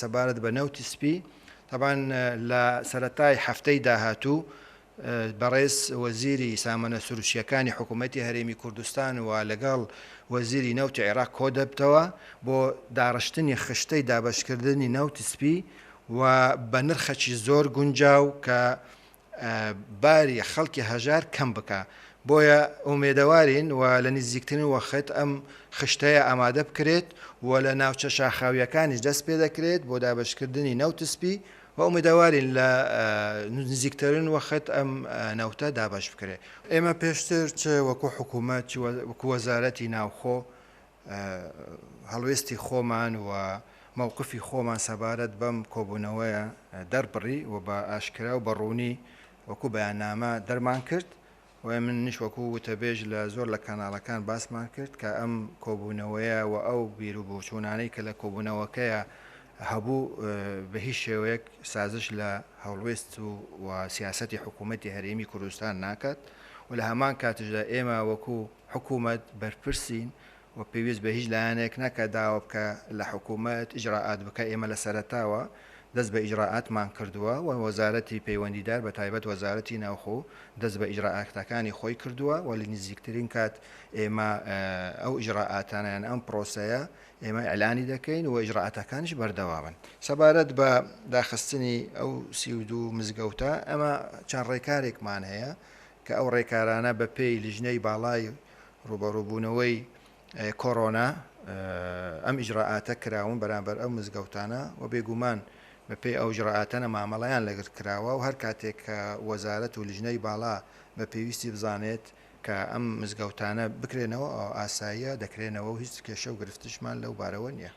سەبارەت بە نەوتی سپی، تەبعەن لە سەرەتای هەفتەی داهاتوو بەڕێز وەزیری سامانە سروشتییەکانی حکوومەتی هەرێمی کوردستان و لەگەڵ وەزیری نەوتی عێراق کۆدەبتەوە بۆ داڕشتنی خشتەی دابەشکردنی نەوتی سپی و بە نرخەکی زۆر گونجاو کە باری خەڵکی هەژار کەم بکا. بۆیە ئومێدەوارین و لە نزیکترین وەخت ئەم خشتەیە ئامادە بکرێت و لە ناوچە شاخاوییەکانیش دەست پێ دەکرێت بۆ دابەشکردنی نەوت سپی و ئومێدەوارین لە نزیکترین وەخت ئەم نەوتە دابەش بکرێت. ئێمە پێشتر چ وەکو حکوومەت چ وەکو وەزارەتی ناوخۆ هەڵوێستی خۆمان و مەوقفی خۆمان سەبارەت بەم کۆبوونەوەیە دەربڕی و بە ئاشکرا و بە ڕوونی وەکو بەیاننامە دەرمان کرد و منیش وەکو وتەبێژ لە زۆر لە کەناڵەکان باسمان کرد کە ئەم کۆبوونەوەیە و ئەو بیر و بۆچوونانەی کە لە کۆبوونەوەکەیە هەبوو بە هیچ شێوەیەک سازش لە هەڵوێست و سیاسەتی حکوومەتی هەرێمی کوردستان ناکات و لە هەمان کاتیشدا ئێمە وەکو حکوومەت بەرپرسین و پێویست بە هیچ لایەنێک ناکا داوا بکا لە حکوومەت ئیجرائات بکا، ئێمە لە سەرەتاوە دەست بە ئیجرائاتمان کردووە و وەزارەتی پەیوەندیدار بە تایبەت وەزارەتی ناوخۆ دەست بە ئیجرائاتەکانی خۆی کردووە و لە نزیکترین کات ئێمە ئەو ئیجرائاتانە یان ئەم پرۆسەیە ئێمە ئیعلانی دەکەین و ئیجرائاتەکانیش بەردەوامن. سەبارەت بە داخستنی ئەو 32 مزگەوتە ئەمە چەند ڕێکارێکمان هەیە کە ئەو ڕێکارانە بە پێی لیژنەی باڵای ڕووبەڕووبوونەوەی کۆرۆنا ئەم ئیجرائاتە کراون بەرامبەر ئەو مزگەوتانە و بێگومان بە پێی ئەو ئیجرائاتەنە مامەڵەیان لەگەڵ کراوە و هەر کاتێک کە وەزارەت و لیژنەی باڵا بە پێویستی بزانێت کە ئەم مزگەوتانە بکرێنەوە ئاساییە دەکرێنەوە و هیچ کێشە و گرفتیشمان لەو بارەوە نییە.